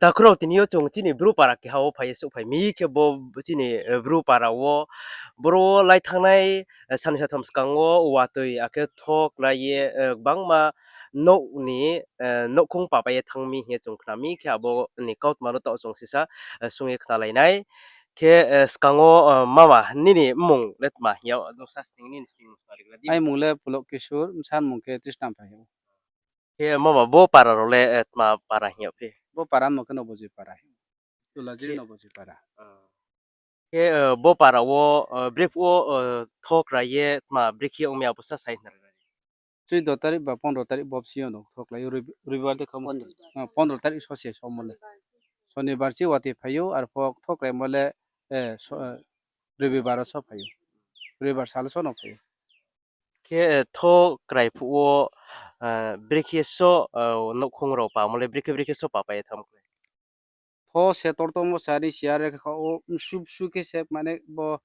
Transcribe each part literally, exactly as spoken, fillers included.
Takhu rao, tini yo chung chini Bru para keha wo phai ye souhphai mi khe bo chini, eh, Bru para wo, boro wo lai thanngnai, eh, sani satham skang wo watoi akhe tho klái ye, eh, gbangma nouh ni, eh, nouhkhong papai ye thanng mi hing ye chung khna mi khe abo ni kautma no taoh chung sisa, eh, sung ye khnalai nai. Khe, eh, skang wo, eh, mama, nini mmung le tma hing yag, nung sa sning, nini sning mung sa ri gra di. Ai mung le Pulok Kishore, bsa ni mung khe Trisna Phai ou. Khe mama, bo para rao le, eh, tma para hing yag phi? Bo para mung khe Nobojoi para. Tulajiri Khe- Nobojoi para. Ah. Khe, eh, bo para wo, eh, brephuh wo, eh, tho krai ye tma brekhe ong mi abo sa sai khna ri gra di. Chuido tarik ba pondro tarik bo bsing yo no tho klái ou, Robi-, Robibar de kha mo? Pondro. Ah, pondro tarik so se somo le. Sonibar chi watoi phai ou, arphuh tho kraimo le, eh, so-, eh, Robibar wo so phai ou. Robibar sal wo so no phai ou. Khe, eh, tho krai phuh wo, eh, brekhe so, eh, nouhkhong rao pamo le brekhe brekhe so papai ye thanng khe? Tho se tortormo sari siya re kha ou, msu msu khe se mane bo,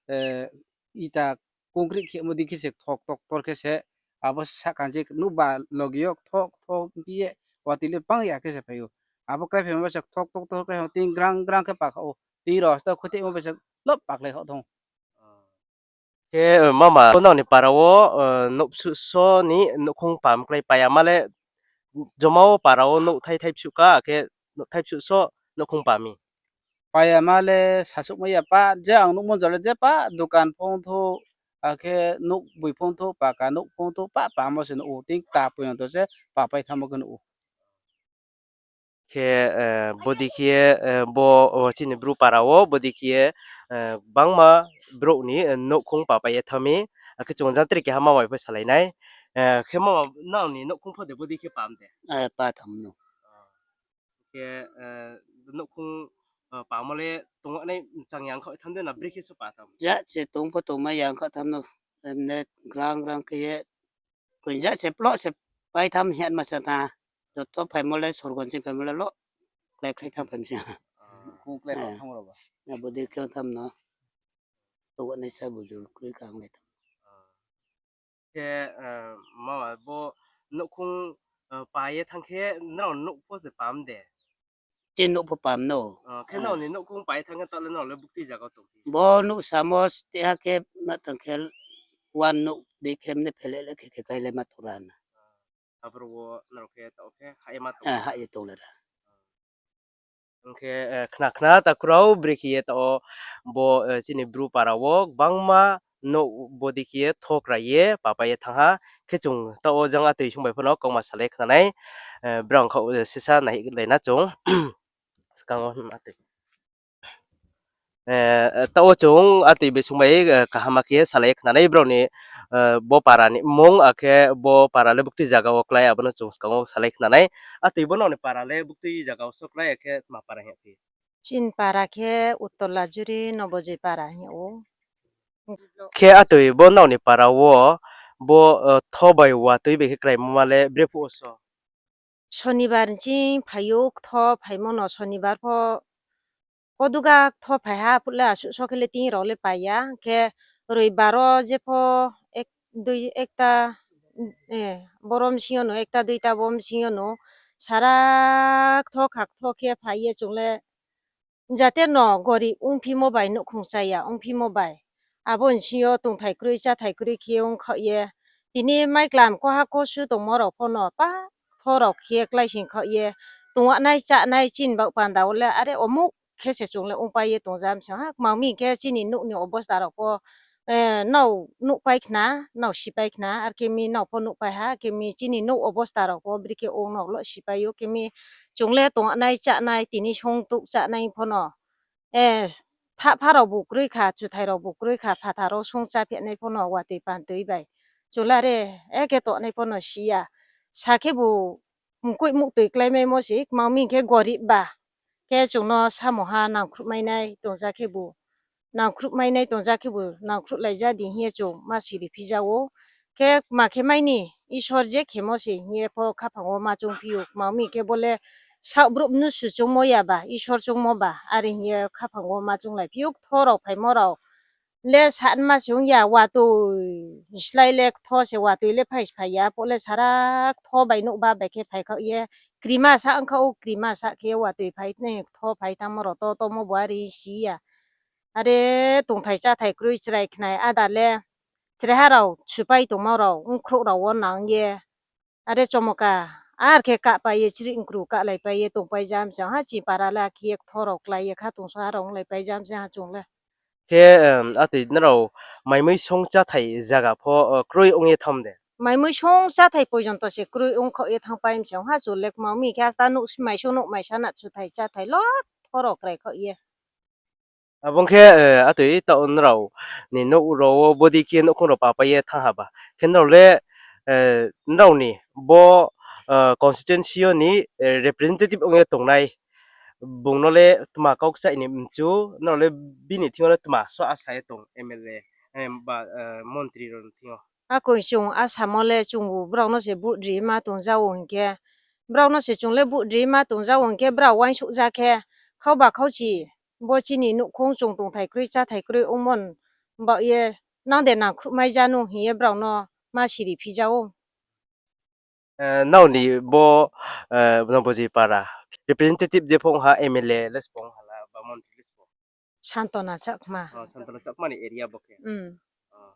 eh, ita concrete khemo di khe se thok tok tor khe se abo sahka je nuh ba logi yo thok thok phi ye watoi le bang ya khe se phai ou. Abo krai phaimo bai se thok tok tor khe ting grang grang khe pa kha ou. Ting rao hasta khuthehmo bai se lop paklai kha thong. Khe, eh, mama, nrao ni para wo, eh, nouh bsuh so ni nouhkhong pam klái pai ya ma le, joma wo para wo nouh thai thai bsuh ka, akhe nouh thai bsuh so nouhkhong pa mi? Pai ya ma le sasuhmai ya pa, je ang nuhmo jole je pa, dukan phung thou, akhe nouh boi phung thou, paka nouh phung thou, pa pamo se nuh ou, ting ta poiyoto se papai thanngmo khe nuh ou. Khe, eh, bodei khe, eh, bo, o, chini Bru para wo, bodei khe, eh, gbangma brouh ni, eh, nouhkhong papai ye thanng mi, akhe chung jang tre keha mama bai pho salai nai. Eh, khe mama, nrao ni nouhkhong pho de bodei khe pam de? Eh, pa tham no. Khe, eh, nouhkhong, eh, pamo le tongwanai mchang ya ongkha tham de na brekhe so pa tham? Ja se tong pho tongmai ya ongkha tham no. Emne grang grang khe ye koinja se ploh se pai tham hing ma sa tha. Joto phaimo le sorgon se phaimo le lo. Klái klái tham phaimo se. Khong klái lo tham rao ba. Na bodei khe tham no. Tongwanai sa buju kroi kang le tham. Khe, eh, mama bo nouhkhong, eh, pa ye thanng khe nrao nouh pho se pam de? Chini nouh pho pam no. Ah, khe nrao ni nouhkhong pa ye thanng khe taoh le nrao le buktui zaga tong phi? Bo nouh samo ste ha khe ma tang khe wan nouh dei khe mne phele le khe khe klái le ma tong ra na. Aboro wo nrao khe taoh khe hah ye ma tong? Ah, hah ye tong le ra. Ong khe, eh, khna khna takhu rao brekhe ye taoh bo, eh, chini Bru para wo gbangma nouh bodei khe ye tho krai ye papai ye thanng ha. Khe chung taoh wo jang atoi sung bai pho no kauma salai khna nai, eh, brang khaoh, eh, sisa naihlai na chung. Skang wo, hmm, atoi. Eh, taoh wo chung atoi bai sung bai, eh, kaham khe salai khna nai brao ni, eh, bo para ni mmung, akhe bo para le buktui zaga wo klái, abo no chung skang wo salai khna nai. Atoi, bo nrao ni para le buktui zaga wo so klái, akhe tma para hing yag phi? Chini para khe Uttor Lajuri Nobojoi para hing yag ou. Khe atoi, bo nrao ni para wo, bo, eh, tho bai watoi bai khe kraimo ma le brephuh wo so? Sonibar ni ching phai ou, ktho phaimo no Sonibar pho koduga ktho phai ha, phuh le asuh so khe le ting rao le pai ya. Khe Roibar wo je pho ek, dui, ekta, eh, boro bsing yo no, ekta duita bo bsing yo no, sara ktho kha, ktho khe phai ye chung le jate no gorib ongphimo bai, nouhkhong chaya ongphimo bai, abo bsing yo tongthai kroi cháthai kroi khe ongkhaoh ye, tini maiklam koha kosu tongmo rao pho no pa tho rao khe kláising khaoh ye, tongwanai chánai chini baoh panda wo le are omuh khe se chung le ongpai ye tongja msing ha. Kmang mi khe chini nouh ni obosta rao pho, eh, nrao nuhpai khna, nrao sipai khna, are khe mi nrao pho nuhpai ha, khe mi chini nouh obosta rao pho brekhe ong nrao lo sipai ou, khe mi chung le tongwanai chánai, tini song touh chánai pho no, eh, thahpha rao bu kroi kha, chuthai rao bu kroi kha, phathar wo song chá phehnai pho no watoi pantoi bai. Chung le are, eh, khe tongnai pho no si ya. Sa khebu mkoih muhtoi kláimaimo se, kmang mi khe gorib ba. Khe chung no samung ha nangkhruhmainai tongja khebu, nangkhruhmainai tongja khebu, nangkhruhlaija di hing ye chung ma siri phija ou. Khe ma khe mai ni, Isor je khemo se hing ye pho khaphang wo ma choung phi ou, kmang mi khe bo le saoh brouh mnusu choungmo ya ba, Isor choungmo ba, are hing ye khaphang wo ma chounglai phi ou, ktho rao phaimo rao le sanma se ong ya, watoi slái le ktho se watoi le phai phai ya, phuh le sara ktho bai nouhba bai khe phaikhaoh ye, krima sa ongkha ou, krima sa khe watoi phai tnai, ktho phai thanngmo rao to tomo bo are si ya. Are tongthai cháthai kroi chrai khnai, ada le chraiha rao supai tongmo rao, ongkhrouh rao wo nang ye. Are chomoka, ar khe kahpai ye, chri ngkru kahlaipai ye tongpai jam se ha, chini para le akhe ye ktho rao klái ye khatungsung ha rao onglaipai jam se ha chung le. Khe, em, atoi nrao maimui song cháthai zaga pho, o, kroi ong ye thanng de? Maimui song cháthai porjonto se kroi ongkhaoh ye thanngpai mse ha, chung le kma mi khe asta nouh maisong nouh maisa na chuthai cháthai lo thoro krai khaoh ye. Abo ong khe, eh, atoi taoh nrao ni nouh rao wo bodei khe nouhkhong rao papai ye thanng ha ba. Khe nrao le, eh, nrao ni bo, eh, constituency yo ni, eh, representative ong ye tongnai. Bung no le tma kau kchaih ni mchu, nrao le bini thing yo le tma so asa ye tong M L A, eh, ba, eh, montri rao ni thing yo. Akoi chung asamo le chung bu brao no se vote ri ma tongja ou hing khe, brao no se chung le vote ri ma tongja ou hing khe, brao uaingsouhja khe, khauba khauchi, bo chini nouhkhong chung tongthai kroi, cháthai kroi ongmo ni baoh ye, nang de nangkhruhmai ja nu hing ye brao no ma siri phi ja ou. Eh, nrao ni bo, eh, Nobojoi para representative je pho ong ha, M L A le sbo ong ha la, ba montri le sbo? Santona Chakma. Oh, Santona Chakma ni area bo khe. Hmm. Oh.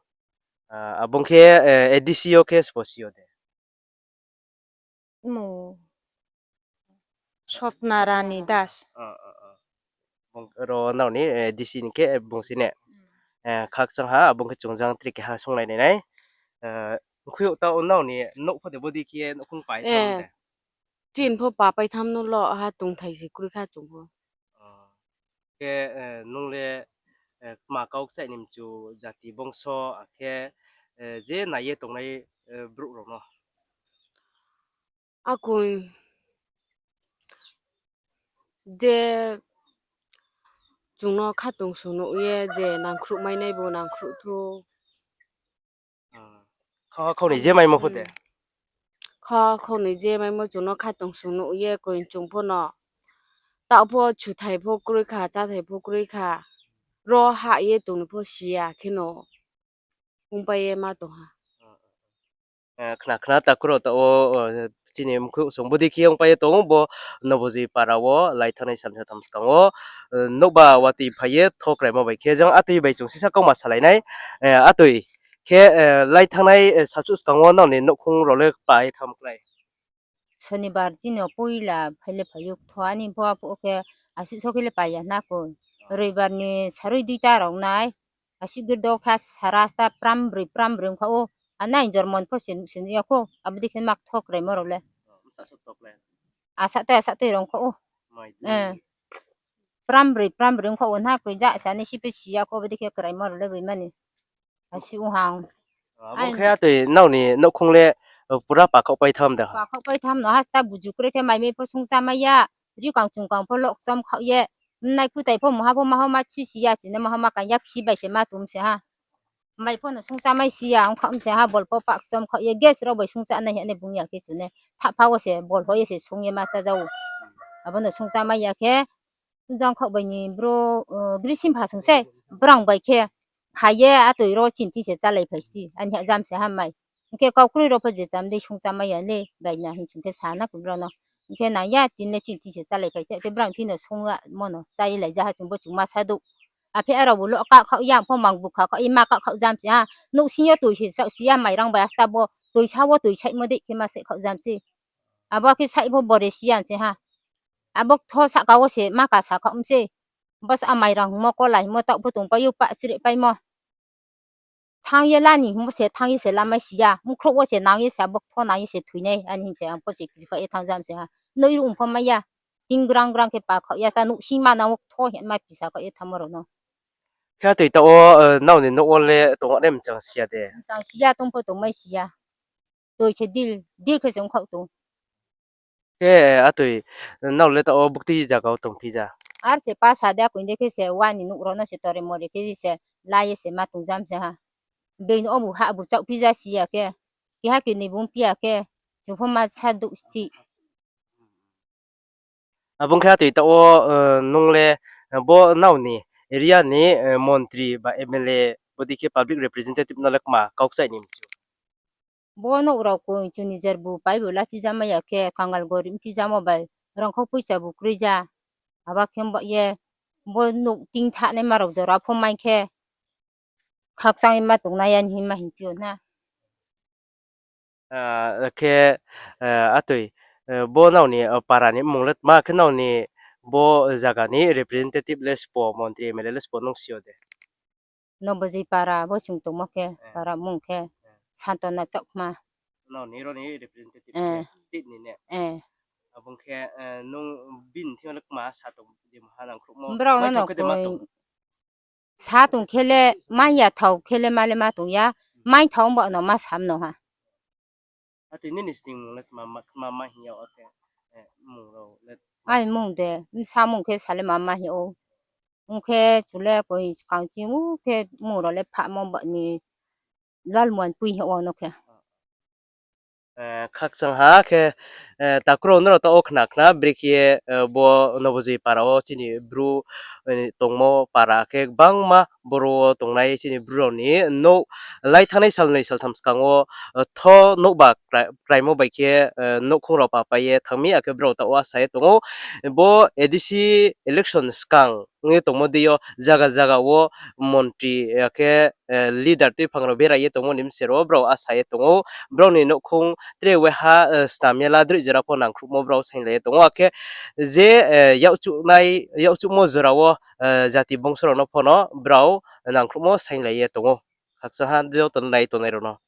Ah, abo ong khe, eh, A D C yo khe sbo si yo de? Mo Sopna Rani Das. Ah, ah, ah. Bung ro nrao ni, eh, A D C ni khe, eh, bung si ne. Hmm. Eh, khakchang ha, abo ong khe chung jang tre keha sunglai nai nai. Eh, mkhui ou taoh nrao ni nouh pho de bodei khe nouhkhong pai thanng de? Chini pho papai thanng no lo ha, tongthai se kroi kha chung pho. Oh. Khe, eh, nung le, eh, tma kau kchaih ni mchu, jati bongso, akhe, eh, je nai ye tongnai, eh, brouh rao no? Akoi je chung no khatungsung nuh ye je nangkhruhmai nai bo nangkhruh thu. Kha, khau ni je maimo pho de? Kha, khau ni je maimo chung no khatungsung nuh ye koi chung pho no. Taoh pho chuthai pho kroi kha, cháthai pho kroi kha. Ro hah ye tong ni pho si ya kheno ongpai ye ma tong ha. Eh, khna khna takhu rao taoh wo, eh, chini mkhui song bodei khe ongpai ye tong ou bo Nobojoi para wo lai thanngnai sal ni satham skang wo, eh, nouhba watoi phai ye tho kraimo bai khe jang atoi bai chung sisa kauma salai nai, eh, atoi khe, eh, lai thanngnai, eh, salsuh skang wo nrao ni nouhkhong rao le pai tham klái? Sonibar chini yo poila phai le phai ou, ktho ani pho aphuh khe asuh so khe le pai ya na koi. Roibar ni sarui duita rao nai, asuh girdo kha sara sta pram broi pram broi ongkha ou. Anai jormo ni pho se nuh se nuh ya khou, abo dei khe ma ktho kraimo rao le. Asa toi asa toi rao ongkha ou. Pram broi pram broi ongkha ou na koi ja sa ni si phe si ya khou, abo dei khe kraimo rao le boima ni. Asuh ong ha. Abo khe atoi nrao ni nouhkhong le, eh, pura pakhaohpai tham de? Pakhaohpai tham no, hasta buju kroi khe mai mei pho sungchámai ya, riukang chungkang pho lokchom khaoh ye, mnai khutai pho mungha pho maha ma chisi ya, chini maha ma kang ya, ksi bai se ma tum se ha. Mai pho no sungchámai si ya, ongkhaoh se ha, bol pho pakchom khaoh ye, gas rao bai sungchánai hing ye bung ya khe chini. Thahpha wo se bol hoih ye se sung ye ma chája ou. Abo no sungchámai ya khe, jang khaoh bai ni bro, eh, grisim pha sung se, brang bai khe, phai ye atoi ro chini thing se chálai phai si, ani ha jam se ha mai. Hing khe kau kroi rao pho je cham dei sungchámai ya le, bai na hing sung khe sa na koi brao no. Hing khe nang ya tini le chini thing se chálai phai si, khe brang thing no sung ya mo no, chá ye lai ja ha chung bo chung ma sa douh. Aphe arao bu lo ka khaoh ya, pho mang bu kha khaoh, ima ka khaoh jam se ha. Nouhsing yo toi se saoh si ya, mairang bai asta bo, toi sa wo toi saihmo dei khe ma saih khaoh jam se. Abo khe saih pho bore si ya se ha. Abo ktho sahka wo se ma ka sa khaoh mse. Bo sa mairang hingmo, kola hingmo, taoh pho tongpai ou, pah chrehpaimo. Thanng ye la ni hingmo se, thanng ye se lamai si ya. Mkhrouh wo se nang ye se, abo ktho nang ye se thoinai, ani hing se ang pho se kri khaoh ye thanng jam se ha. Noi ruh ong pho mai ya. Ting grang grang khe pa khaoh ya, sa nouhsing ma nang wo ktho hing ma pisa khaoh ye thanngmo rao no. Khe atoi taoh wo, eh, nrao ni nouh wo le tong nai mchang si ya de? Mchang si ya, tong pho tongmai si ya. Toi se dil, dil khe se ongkhaoh tong. Khe atoi, nrao le taoh wo buktui zaga wo tongphi ja? Ar se pa sa de, akoi de khe se wa ni nouh rao no se tore more khe se la ye se ma tong jam se ha. Bini obu ha bu chaohphi ja si ya khe, keha keni bung phi ya khe, chung pho ma sa douh thi. Abo ong khe atoi taoh wo, eh, nung le, eh, bo nrao ni area ni, eh, montri ba M L A, bodei khe public representative no le kma kau kchaih ni mchu? Bo nouh rao koi chini jerbu paibu laphijamai ya khe, kangal gorib phijamo bai, rangkhau poicha bu kroija. Aba khe ba ye, bo nouh tingthahnai ma rao jora pho mai khe, khakchang ma tongnai ya ni hing ma hing phi yo na. Khe, atoi, bo nrao ni para ni mmung le tma khe nrao ni bo zaga ni representative le sbo, montri, M L A le sbo nung si yo de? Nobojoi para bo chung tongmo khe, para mmung khe, Santona Chakma. Nrao ni ro ni representative khe state ni ne? Abo khe, nung bini thing yo le kma sa tong je mha nangkhruhmo? Brao no no koi sa tong khe le, mai ya thao khe le ma le ma tong ya, mai thao ba no ma sam no ha. Atoi nini sning mmung le tma, tma ma hing ya o khe, mmung rao le? Ai mmung de, bsa mmung khe sa le ma ma hing ou. Ong khe chu le koi skang ching ou khe mmung rao le phahmo ba ni Lalmuanpui hing ou no khe. Khakchang ha khe, takhu rao nrao taoh wo khna khna brekhe ye, bo Nobojoi para wo chini Bru tongmo para khe gbangma boro wo tongnai chini Bru rao ni nouh lai thanngnai salnoi saltham skang wo, tho nouhba kraimo bai khe, nouhkhong rao papai ye thanng mi, akhe brao taoh wo asa ye tong ou. Bo A D C election skang ong ye tongmo dei yo zaga zaga wo montri, akhe leader tuiphang rao berai ye tongmo ni bsero brao asa ye tong ou. Brao ni nouhkhong tre weha, snam ye la droih jora pho nangkhruhmo brao sainglai ye tong ou. Akhe je, yakchuhmo jora wo, jati bongso rao no pho no brao nangkhruhmo sainglai ye tong ou. Khakchang ha joto nai tongnai rao no.